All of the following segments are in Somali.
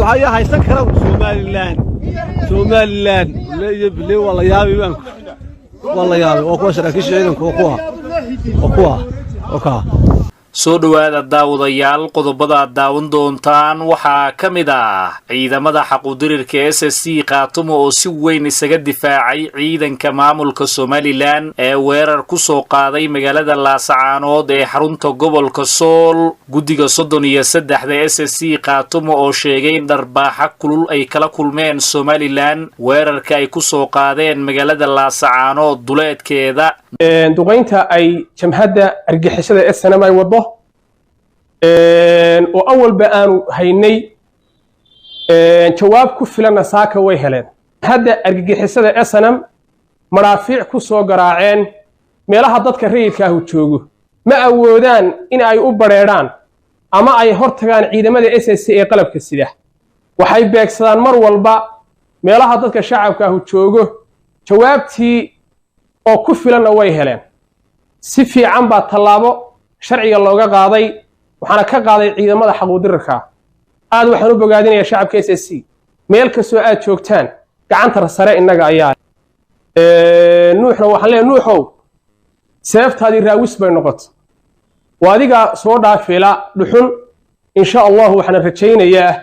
Ayaa haysan kara Somaliland? Somaliland iyo bile waa la yaabay, baanku waa la yaabay. Waa kuwa saraakiisha ciidanku, waa kuwa, waa kuwa, waa kaa. Soo dhowaada daawadayaal. Qodobada aad daawan doontaan waxaa ka mid ah ciidamada xaqudirirka SSC Khaatumo oo si weyn isaga difaacay ciidanka maamulka Somaliland ee weerar ku soo qaaday magaalada Laasacaanood ee xarunta gobolka Sool. Guddiga 33-da SSC Khaatumo oo sheegay in dharbaaxa kulul ay kala kulmeen Somaliland weerarka ay ku soo qaadeen magaalada Laasacaanood duleedkeeda. Duqaynta ay jamhadda argixisada SNM ay waddo oo awalba aanu haynay jawaab ku filanna saaka way heleen. Hadda argagixisada SNM madaafiic ku soo garaaceen meelaha dadka rayidka ahu joogo. Ma awoodaan in ay u badheedhaan ama ay hortagaan ciidamada SSC ee qalabka sida. Waxay beegsadaan mar walba meelaha dadka shacabka ahu joogo. Jawaabtii oo ku filanna way heleen. Si fiican baa tallaabo sharciga looga qaaday, waxaana ka qaaday ciidamada xaquudirirka. Aad waxaan u bogaadinayaa shacabka SSC meel kastoo aad joogtaan. Gacanta sare innaga ayaa. Nuuxna waxaan leeyahay: Nuuxow, seeftaadii raawis bay noqoto, waa adiga soo dhaafila dhuxun. Insha Allahu waxaan rajaynayaa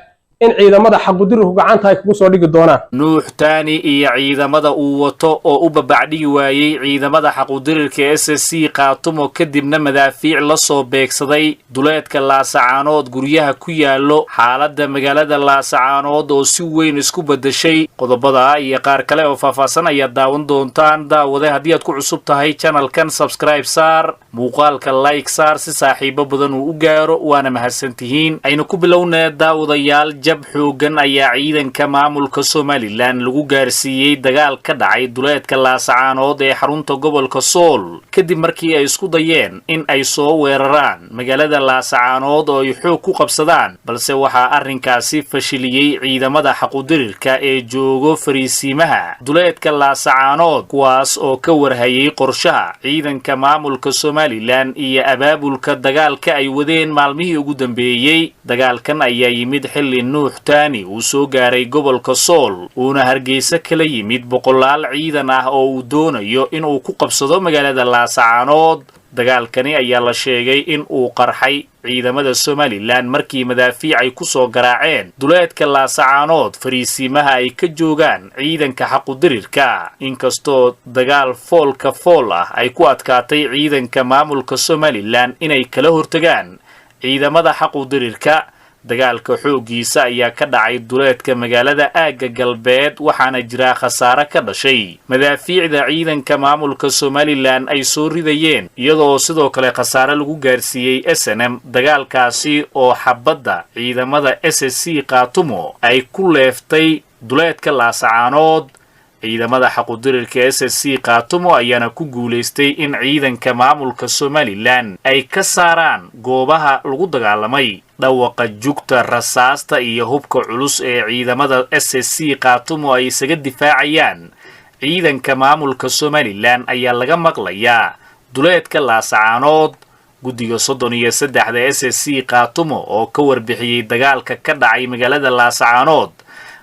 in ciidamada xaqudirirku gacanta ay kugu soo dhigi doonaan. Nuux Taani iyo ciidamada uu wato oo u babacdhigi waayey ciidamada xaqudirirka SSC Khaatumo, kadibna madaafiic la soo beegsaday duleedka Laasacaanood guryaha ku yaallo. Xaaladda magaalada Laasacaanood oo si weyn isku beddeshay. Qodobada iyo qaar kale oo faahfaahsan ayaad daawan doontaan. Daawade, haddii aad ku cusub tahay channelkan, subscribe saar, muuqaalka like saar si saaxiibo badan uu u gaaro, waana mahadsantihiin. Aynu ku bilownee daawadayaal, jab xoogan ayaa ciidanka maamulka Somaliland lagu gaarsiiyey dagaal ka dhacay duleedka Laasacaanood ee xarunta gobolka Sool, kadib markii ay isku dayeen in ay soo weeraraan magaalada Laasacaanood oo ay xoog ku qabsadaan, balse waxaa arrinkaasi fashiliyey ciidamada xaqudirirka ee joogo fariisiimaha duleedka Laasacaanood, kuwaas oo ka warhayay qorshaha ciidanka maamulka Somaliland iyo abaabulka dagaalka ay wadeen maalmihii ugu dambeeyey. Dagaalkan ayaa yimid xilli Nuux Taani uu soo gaaray gobolka Sool, uuna Hargeysa kala yimid boqolaal ciidan ah oo uu doonayo inuu ku qabsado magaalada Laasacaanood. Dagaalkani ayaa la sheegay in uu qarxay ciidamada Somaliland markii madaafiic ay ku soo garaaceen duleedka Laasacaanood fariisiimaha ay ka joogaan ciidanka xaqudirirka. Inkastoo dagaal foolka fool ah ay ku adkaatay ciidanka maamulka Somaliland inay kala hortagaan ciidamada xaqudirirka, dagaalka xooggiisa ayaa ka dhacay duleedka magaalada aagga galbeed, waxaana jira khasaare ka dhashay madaafiicda ciidanka maamulka Somaliland ay soo ridayeen, iyadoo sidoo kale khasaare lagu gaarsiiyey SNM dagaalkaasi oo xabadda ciidamada SSC Khaatumo ay ku leeftay duleedka Laasacaanood. Ciidamada xaqudirirka SSC Khaatumo ayaana ku guulaystay in ciidanka maamulka Somaliland ay ka saaraan goobaha lagu dagaalamay. Dhawaqa jugta rasaasta iyo hubka culus ee ciidamada SSC Khaatumo ay isaga difaacayaan ciidanka maamulka Somaliland ayaa laga maqlayaa duleedka Laasacaanood. Guddiga 33-da SSC Khaatumo oo ka warbixiyey dagaalka ka dhacay magaalada Laasacaanood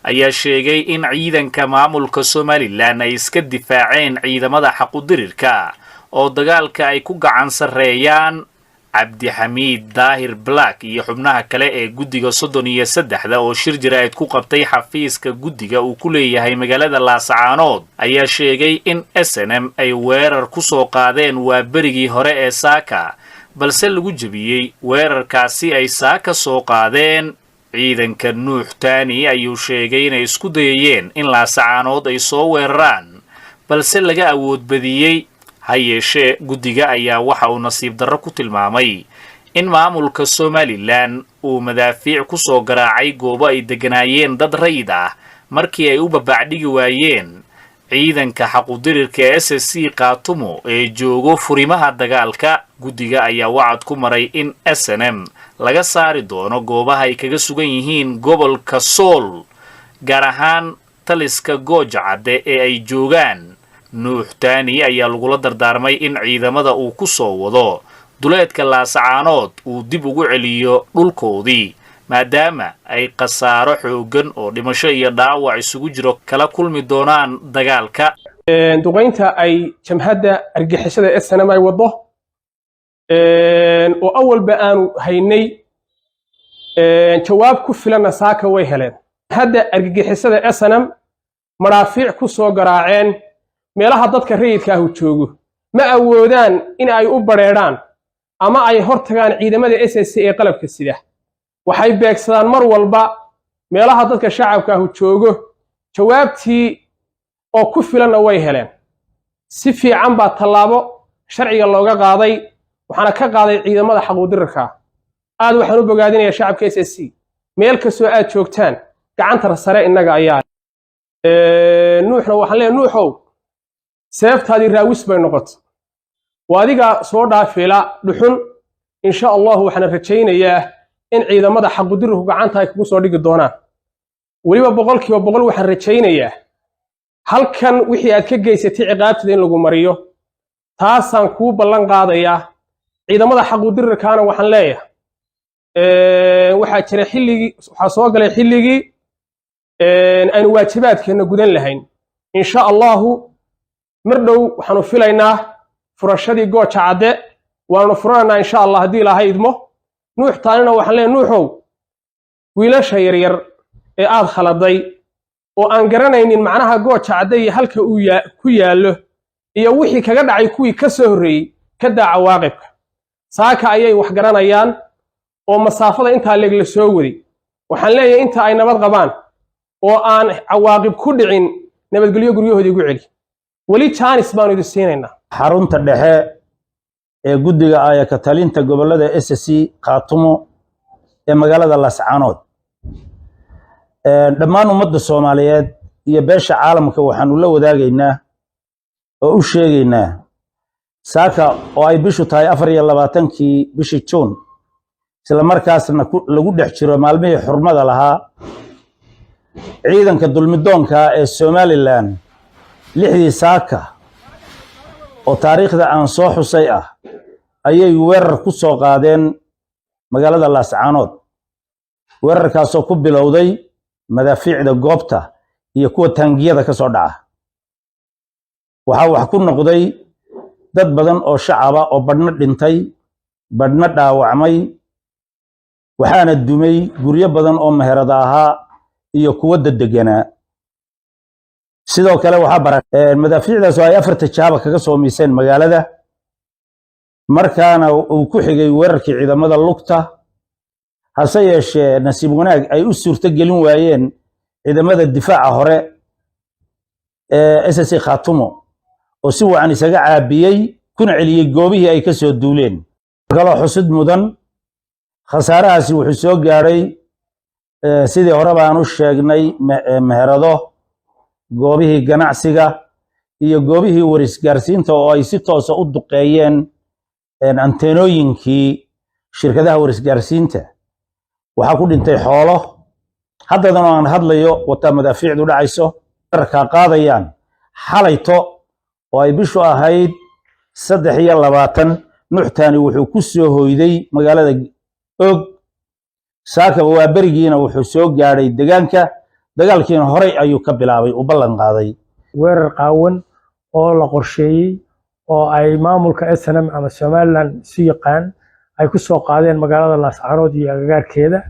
ayaa sheegay in ciidanka maamulka Somaliland ay iska difaaceen ciidamada xaqudirirka oo dagaalka ay ku gacan sarreeyaan. Cabdixamiid Daahir Black iyo xubnaha kale ee guddiga 33-da oo shir jaraa'id ku qabtay xafiiska guddiga uu ku leeyahay magaalada Laasacaanood ayaa sheegay in SNM ay weerar ku soo qaadeen waa berigii hore ee saaka, balse lagu jebiyey weerarkaasi ay saaka soo qaadeen. Ciidanka Nuux Taani ayuu sheegay inay isku dayayeen in Laasacaanood ay soo weeraraan, balse laga awood badiyey. Ha yeeshee, guddiga ayaa waxa uu nasiib darro ku tilmaamay in maamulka Somaliland uu madaafiic ku soo garaacay goobo ay degganaayeen dad rayid ah markii ay u babacdhigi waayeen ciidanka xaqudirirka SSC Khaatumo ee joogo furimaha dagaalka. Guddiga ayaa wacad ku maray in SNM laga saari doono goobaha ay kaga sugan yihiin gobolka Sool, gaar ahaan taliska Gooja Cadde ee ay joogaan. Nuux Taani ayaa lagula dardaarmay in ciidamada uu ku soo wado duleedka Laasacaanood uu dib ugu celiyo dhulkoodii, maadaama ay yihiin ciidamo Maadaama ay khasaaro xooggan oo dhimasho iyo dhaawac isugu jiro kala kulmi doonaan dagaalka. Duqaynta ay jamhadda argixisada SNM ay waddo oo awalba aanu haynay, jawaab ku filanna saaka way heleen. Hadda argagixisada SNM madhaafiic ku soo garaaceen meelaha dadka rayidka ahu joogo. Ma awoodaan in ay u badheedhaan ama ay hor tagaan ciidamada SSC ee qalabka sida. Waxay beegsadaan mar walba meelaha dadka shacabka ahu joogo. Jawaabtii oo ku filanna way heleen. Si fiican baa tallaabo sharciga looga qaaday, waxaana ka qaaday ciidamada xaquudirirka. Aad waxaan u bogaadinayaa shacabka SSC meel kastoo aad joogtaan. Gacanta sare innaga ayaa. Nuuxna waxaan leeyahay: Nuuxow, seeftaadii raawis bay noqoto, waa adiga soo dhaafila dhuxun. Insha Allahu waxaana rajaynayaa in ciidamada xaqudirirku gacanta ay kugu soo dhigi doonaan. Weliba 100% waxaan rajaynayaa halkan wixii aad ka geysatay ciqaabteeda in lagu mariyo. Taasaan kuu ballan qaadayaa. Ciidamada xaqudirirkaana waxaan leeyahay, waxaa jira xilligii, waxaa soo galay xilligii aynu waajibaadkeenna gudan lahayn. Insha Allahu mar dhow waxaanu filaynaa furashadii Gooja Cadde, waanu furanaynaa insha Allah haddii Ilaahay idmo. Nuux Taanina waxaan leeyahay: Nuuxow, wiilasha yaryar ee aad khaladay oo aan garanaynin macnaha Gooja Cadde iyo halka uu ku yaallo iyo wixii kaga dhacay kuwii ka soo horreeyey, ka daa cawaaqibka. Saaka ayay wax garanayaan oo masaafada intaa leeg la soo waday. Waxaan leeyahay, inta ay nabad qabaan oo aan cawaaqib ku dhicin, nabadgelyo guryahoodii igu celi. Weli jaanis baanu idin siinaynaa. Xarunta dhexe ee guddiga aaya ka talinta gobollada SSC Khaatumo ee magaalada Laascaanood, dhammaan ummadda Soomaaliyeed iyo beesha caalamka waxaanu la wadaagaynaa oo u sheegaynaa, saaka oo ay bishu tahay 24-kii bishii Juun, isla markaasna lagu dhex jiro maalmihii xurmada lahaa, ciidanka dulmidoonka ee Somaliland 6-dii saaka oo taariikhda aan soo xusay ah ayay weerar ku soo qaadeen magaalada Laascaanood. Weerarkaasoo ku bilowday madaafiicda goobta iyo kuwa taangiyada ka soo dhaca. Waxaa wax ku noqday dad badan oo shacaba oo badhna dhintay, badhna dhaawacmay. Waxaana dumay guryo badan oo meherada ahaa iyo kuwo dedeganaa. Sidoo kale waxaa bara madaafiicdaas oo ay afarta jaaba kaga soo miiseen magaalada. Markaana uu ku xigay weerarkii ciidamada lugta. Hase yeeshee nasiib wanaag ay u suurto gelin waayeen ciidamada difaaca hore ee SSC Khaatumo oo si wacan isaga caabiyey kuna celiyey goobihii ay ka soo duuleen. Kaloo xusid mudan, khasaarahaasi wuxuu soo gaadhay, sidii hore baan u sheegnay, meherado, goobihii ganacsiga iyo goobihii warisgaarsiinta oo ay si toosa u duqeeyeen anteenooyinkii shirkadaha warisgaarsiinta. Waxaa ku dhintay xoolo. Haddadan oo aan hadlayo wataa madaafiicdu dhacayso weerarkaa qaadayaan. Xalayto oo ay bishu ahayd 23, Nuxtaani wuxuu ku soo hoyday magaalada Og. Saakaba waa berigiina wuxuu soo gaadhay degaanka. Dagaalkiina horay ayuu ka bilaabay uu ballan qaaday. Weerar qaawan oo la qorsheeyey oo ay maamulka SNM ama Somaliland isu yaqaan ay ku soo qaadeen magaalada Laascaanood iyo agagaarkeeda.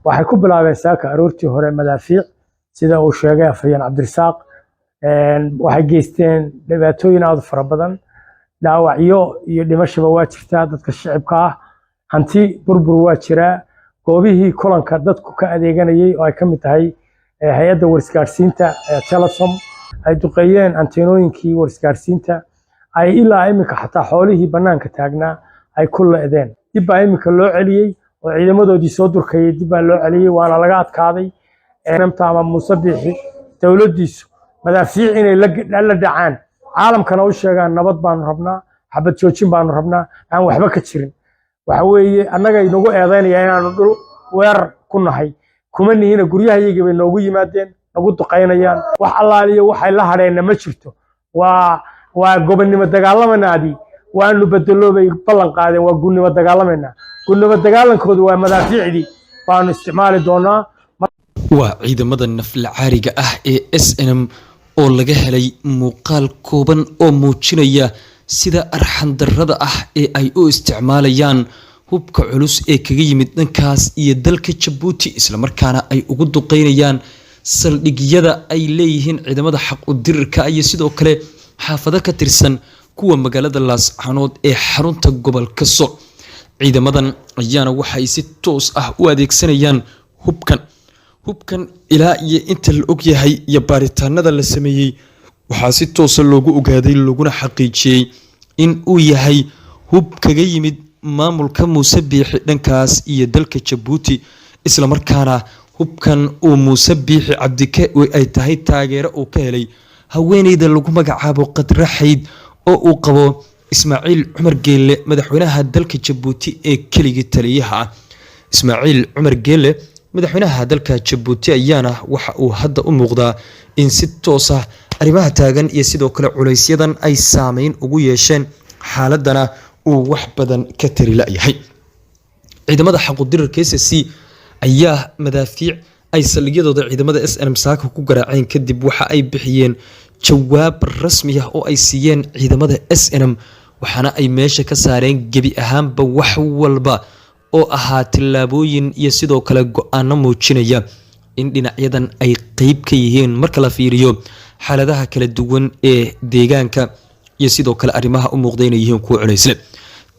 Waxay ku bilaabeen saaka aroortii hore madaafiic, sida uu sheegay afhayeen Cabdirasaaq. Waxay geysteen dhibaatooyin aad u fara badan. Dhaawacyo iyo dhimashaba waa jirtaa dadka shicibka ah. Hanti burbur waa jiraa. Goobihii kulanka dadku ka adeeganayay oo ay ka mid tahay hay-adda warisgaadhsiinta Telesom, ay duqeeyeen anteenooyinkii warisgaadhsiinta, ay ilaa iminka xataa xoolihii bannaanka taagnaa ay ku le'deen. Dib baa iminka loo celiyey oo ciidamadoodii soo durkayay dib baa loo celiyey, waana laga adkaaday. Ama Muuse Biixi dowladdiisu madaafiic inay la dhacaan, caalamkana u sheegaan nabad baanu rabnaa, xabad joojin baanu rabnaa, aan waxba ka jirin. Waxa weeye annaga inagu eedaynaya inaanu dhul weerar ku nahay. Kuma nihina. Guryahayagii bay noogu yimaadeen, nagu duqaynayaan. Wax allaaliyo waxay la hadheenna ma jirto. Waa gobonnimo dagaalamanaadii waanu bedeloobay ballan qaadeen. Waa gunnimo dagaalamaynaa. Gunnimo dagaalankoodu waa madaafiicdii. Baanu isticmaali doonaa. Waa ciidamada naflacaariga ah ee SNM oo laga helay muuqaal kooban oo muujinaya sida arxandarrada ah ee ay u isticmaalayaan hubka culus ee kaga yimid dhankaas iyo dalka Jabuuti, islamarkaana ay ugu duqeynayaan saldhigyada ay leeyihiin ciidamada xaq u dirirka iyo sidoo kale xaafado ka tirsan kuwa magaalada Laascaanood ee xarunta gobolka Sool. Ciidamadan ayaana waxay si toos ah u adeegsanayaan hubkan. Ilaa iyo inta la ogyahay iyo baaritaanada la sameeyey, waxaa si toosa loogu ogaaday laguna xaqiijiyey in uu yahay hub kaga yimid maamulka Muuse Biixi dhankaas iyo dalka Jabuuti, islamarkaana hubkan uu Muuse Biixi Cabdike ay tahay taageero uu ka helay haweeneyda lagu magacaabo Khadra Xayd oo uu qabo Ismaaciil Cumar Geelle, madaxweynaha dalka Jabuuti ee keligii taliyaha ah. Ismaaciil Cumar Geelle, madaxweynaha dalka Jabuuti, ayaana waxa uu hadda u muuqdaa in si toos ah arrimaha taagan iyo sidoo kale culaysyadan ay saameyn ugu yeesheen, xaaladana uu wax badan ka tari la-yahay. Ciidamada xaqudirirka SSC ayaa madaafiic ay saldhigyadooda ciidamada SNM saaka ku garaaceen kadib waxa ay bixiyeen jawaab rasmi ah oo ay siiyeen ciidamada SNM, waxaana ay meesha ka saareen gebi ahaanba wax walba oo ahaa tillaabooyin iyo sidoo kale go-aano muujinaya in dhinacyadan ay qeyb ka yihiin marka la fiiriyo xaaladaha kala duwan ee deegaanka iyo sidoo kale arrimaha u muuqda inay yihiin kuwo culaysle.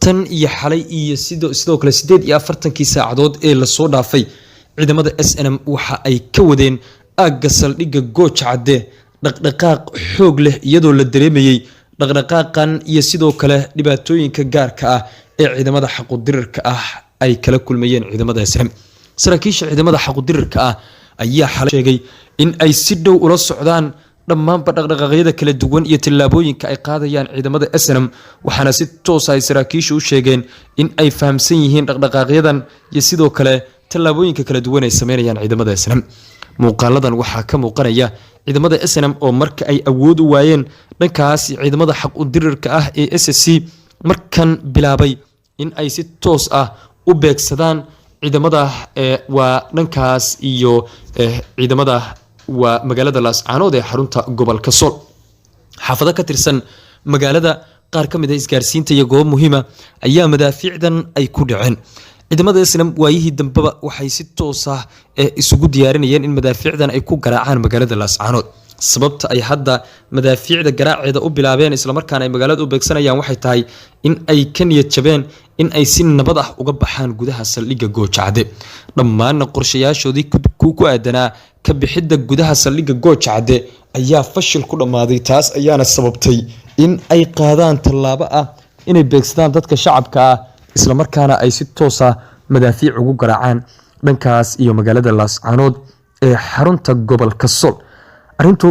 Tan iyo xalay iyo sidoo kale 48-kii saacadood ee lasoo dhaafay, ciidamada SNM waxa ay ka wadeen aagga saldhigga Gooja Cadde dhaqdhaqaaq xoog leh, iyadoo la dareemayey dhaqdhaqaaqan iyo sidoo kale dhibaatooyinka gaarka ah ee ciidamada xaqudirirka ah ay kala kulmayeen ciidamada SNM. Saraakiisha ciidamada xaqudirirka ah ayaa xalay sheegay in ay si dhow ula socdaan dhammaanba dhaqdhaqaaqyada kala duwan iyo tillaabooyinka ay qaadayaan ciidamada SNM, waxaana si toos ay saraakiishu u sheegeen in ay fahamsan yihiin dhaqdhaqaaqyadan iyo sidoo kale tallaabooyinka kala duwan ay sameynayaan ciidamada SNM. Muuqaaladan waxaa ka muuqanaya ciidamada SNM oo marka ay awood u waayeen dhankaas ciidamada xaq u dirirka ah ee SSC, markan bilaabay in ay si toos ah u beegsadaan ciidamada waa dhankaas iyo ciidamada waa magaalada Laascaanood ee xarunta gobolka Sool. Xaafado ka tirsan magaalada, qaar ka mid a isgaarsiinta iyo goobo muhiima ayaa madaafiicdan ay ku dhaceen. Ciidamada SNM waayihii dambeba waxay si toos ah isugu diyaarinayeen in madaafiicdan ay ku garaacaan magaalada Laascaanood. Sababta ay hadda madaafiicda garaaceeda u bilaabeen, islamarkaana ay magaalada u beegsanayaan, waxay tahay in ay ka niyad jabeen in ay si nabad ah uga baxaan gudaha saldhigga Goojacde. Dhammaanna qorshayaashoodii ku aadanaa ka bixidda gudaha saldhigga Goojacde ayaa fashil ku dhammaaday. Taas ayaana sababtay in ay qaadaan tallaabo ah inay beegsadaan dadka shacabka ah, islamarkaana ay si toos ah madaafiic ugu garaacaan dhankaas iyo magaalada Laascaanood ee xarunta gobolka Sool. Arrintu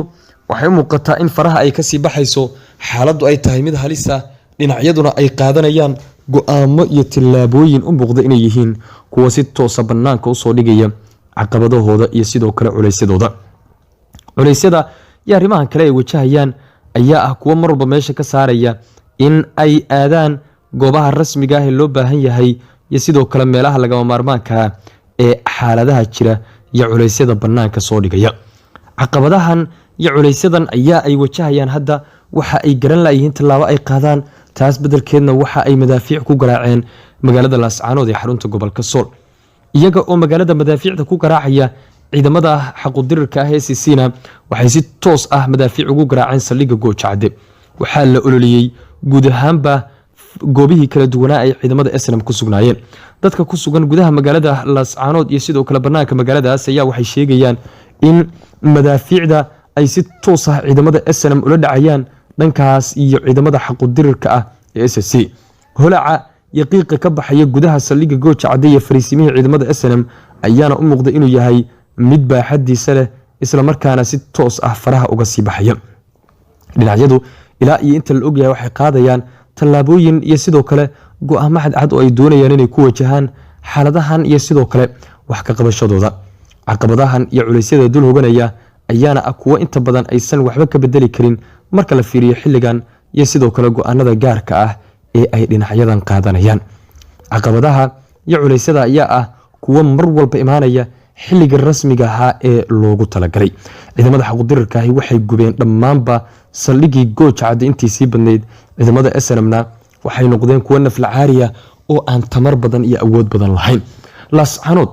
waxay u muuqataa in faraha ay kasii baxayso, xaaladdu ay tahay mid halis ah, dhinacyaduna ay qaadanayaan go-aamo iyo tillaabooyin u muuqda inay yihiin kuwa si toosa bannaanka usoo dhigaya caqabadahooda iyo sidoo kale culeysyadooda. Culeysyada iyo arrimahan kale ay wajahayaan ayaa ah kuwo mar walba meesha ka saaraya in ay aadaan goobaha rasmiga ah ee loo baahan yahay iyo sidoo kale meelaha lagama maarmaanka ah ee xaaladaha jira iyo culeysyada bannaanka soo dhigaya. Caqabadahan iyo culaysyadan ayaa ay wajahayaan hadda waxa ay garan laayihiin tallaabo ay qaadaan. Taas beddelkeedna waxa ay madaafiic ku garaaceen magaalada Laascaanood ee xarunta gobolka Sool. Iyaga oo magaalada madaafiicda ku garaacaya, ciidamada xaqudirirka ah ee SSC-na waxay si toos ah madaafiic ugu garaaceen saldhigga Goojacde. Waxaa la ololiyey guud ahaanba goobihii kala duwanaa ay ciidamada SNM ku sugnaayeen. Dadka ku sugan gudaha magaalada Laascaanood iyo sidoo kale banaanka magaaladaas ayaa waxay sheegayaan in madaafiicda ay si toos ah ciidamada SNM ula dhacayaan dhankaas iyo ciidamada xaqudirirka ah ee SSC. Holaca iyo qiiqa ka baxaya gudaha saldhigga Gooja Cadde iyo fariisimihii ciidamada SNM ayaana u muuqda inuu yahay mid baaxadiisa leh, islamarkaana si toos ah faraha uga sii baxaya. Dhinacyadu ilaa iyo inta la ogyahay waxay qaadayaan tallaabooyin iyo sidoo kale go-aamo cadcad oo ay doonayaan inay ku wajahaan xaaladahan iyo sidoo kale wax ka qabashadooda. Caqabadahan iyo culeysyada dul hoganaya ayaana ah kuwo inta badan aysan waxba ka bedeli karin marka la fiiriyo xilligan iyo sidoo kale go-aanada gaarka ah ee ay dhinacyadan qaadanayaan. Caqabadaha iyo culeysyada ayaa ah Kuwo mar walba imaanaya xilliga rasmiga ahaa ee loogu talagalay. Ciidamada xaqudirirkaahi waxay gubeen dhammaanba saldhiggii Gooja Cadde intii sii badnayd. Ciidamada SNM-na waxay noqdeen kuwo naflacaariya oo aan tamar badan iyo awood badan lahayn. Laascanood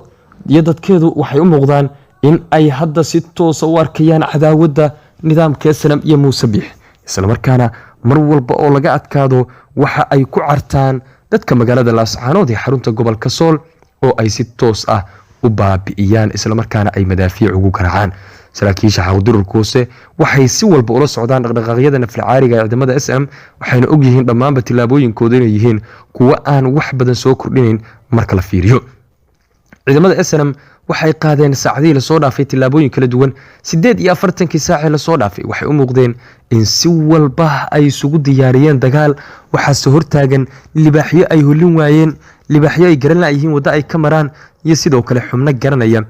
iyo dadkeedu waxay u muuqdaan in ay hadda si toosa u arkayaan cadaawadda nidaamka SNM iyo Muuse Biix, islamarkaana mar walba oo laga adkaado waxa ay ku cartaan dadka magaalada Laascaanood ee xarunta gobolka Sool oo ay si toos ah u baabi'iyaan, islamarkaana ay madaafiic ugu garaacaan. Saraakiisha xaqdirurkuuse waxay si walba ula socdaan dhaqdhaqaaqyada naflacaariga ee ciidamada SM, waxayna ogyihiin dhammaanba tillaabooyinkooda inay yihiin kuwo aan wax badan soo kordhinayn marka la fiiriyo. Ciidamada SNM waxay qaadeen saacadihii lasoo dhaafay tillaabooyin kala duwan. 48-kii saacee lasoo dhaafay waxay u muuqdeen in si walba ay isugu diyaariyeen dagaal. Waxaase hortaagan libaaxyo ay holin waayeen, libaaxyo ay garan laayihiin waddo ay ka maraan, iyo sidoo kale xubno garanaya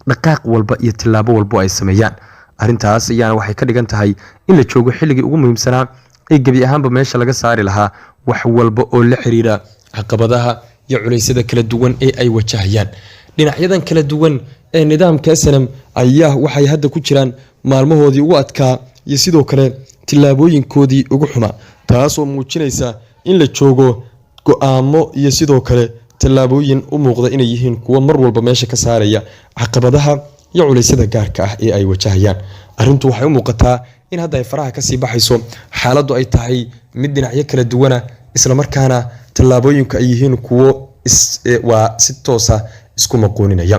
dhaqaaq walba iyo tillaabo walbo ay sameeyaan. Arrintaas ayaana waxay ka dhigan tahay in la joogo xilligii ugu muhiimsanaa ee gebi ahaanba meesha laga saari lahaa wax walba oo la xiriira caqabadaha iyo culeysyada kala duwan ee ay wajahayaan dhinacyadan kala duwan ee nidaamka SNM. Ayaa waxay hadda ku jiraan maalmahoodii ugu adkaa iyo sidoo kale tillaabooyinkoodii ugu xumaa, taasoo muujinaysa in la joogo go-aamo iyo sidoo kale tallaabooyin u muuqda inay yihiin kuwo mar walba meesha ka saaraya caqabadaha iyo culeysyada gaarka ah ee ay wajahayaan. Arrintu waxay u muuqataa in hadda ay faraha kasii baxayso, xaaladdu ay tahay mid dhinacyo kala duwana, islamarkaana tallaabooyinku ay yihiin kuwo waa si toosa isku maqooninaya.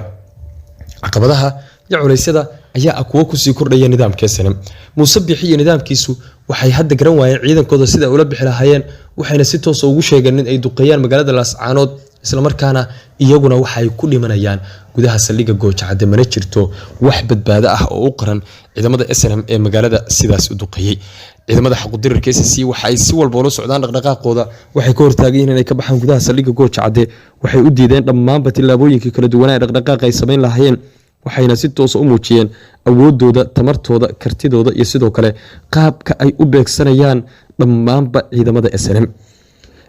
Caqabadaha iyo culeysyada ayaa ah kuwo kusii kordhaya nidaamka SNM. Muuse Bixi iyo nidaamkiisu waxay hadda garan waayeen ciidankooda sida ula bixi lahaayeen, waxayna si toosa ugu sheegeen in ay duqeeyaan magaalada Laascaanood, islamarkaana iyaguna waxay ku dhimanayaan gudaha saldhigga Goojacadde. Mana jirto wax badbaado ah oo u qaran ciidamada SNM ee magaalada sidaas u duqeeyey. Ciidamada xaqudirirka SC waxa ay si walba ula socdaan dhaqdhaqaaqooda. Waxay ka hortaagan yihiin inay ka baxaan gudaha saldhigga Goojacadde. Waxay u diideen dhammaanba tillaabooyinkii kala duwanaa ee dhaqdhaqaaqa ay samayn lahaayeen, waxayna si toosa u muujiyeen awoodooda, tamartooda, kartidooda iyo sidoo kale qaabka ay u beegsanayaan dhammaanba ciidamada SNM.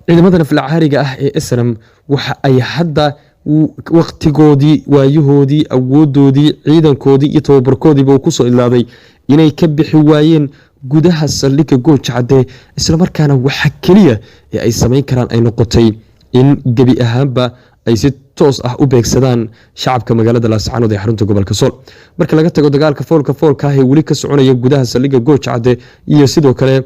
Ciidamada naflacaariga ah ee SNM waxa ay hadda waqtigoodii, waayahoodii, awoodoodii, ciidankoodii iyo tababarkoodiiba uu kusoo idlaaday inay ka bixi waayeen gudaha saldhigga Goojacadde, islamarkaana waxa keliya ee ay samayn karaan ay noqotay in gebi ahaanba ay si toos ah u beegsadaan shacabka magaalada Laascaanood ee xarunta gobolka Sool. Marka laga tago dagaalka foolka foolka ah ee weli ka soconaya gudaha saldhigga Goojacadde iyo sidoo kale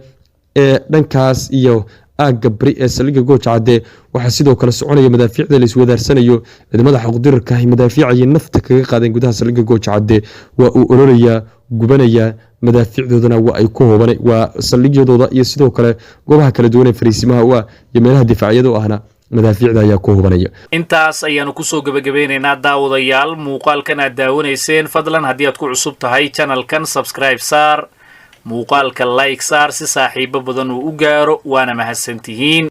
ee dhankaas iyo aagga bari ee saldhigga Goojacadde, waxaa sidoo kale soconaya madaafiicda la iswadaarsanayo. Ciidamada xaqdirirka ah madaafiicayay nafta kaga qaadeen gudaha saldhigga Goojacadde. Waa uu ololayaa, gubanayaa, madaafiicdoodana waa ay ku hooban waa saldhigyadooda iyo sidoo kale goobaha kala duwan ee fariisimaha u ah iyo meelaha difaacyada u ahna madaafiicda ayaa ku hubanaya. Intaas ayaanu kusoo gebagabeynaynaa, daawadayaal, muuqaalkan aad daawanayseen. Fadlan haddii aad ku cusub tahay channelkan, subscribe saar, muuqaalka like saar si saaxiibo badan uu u gaaro, waana mahadsantihiin.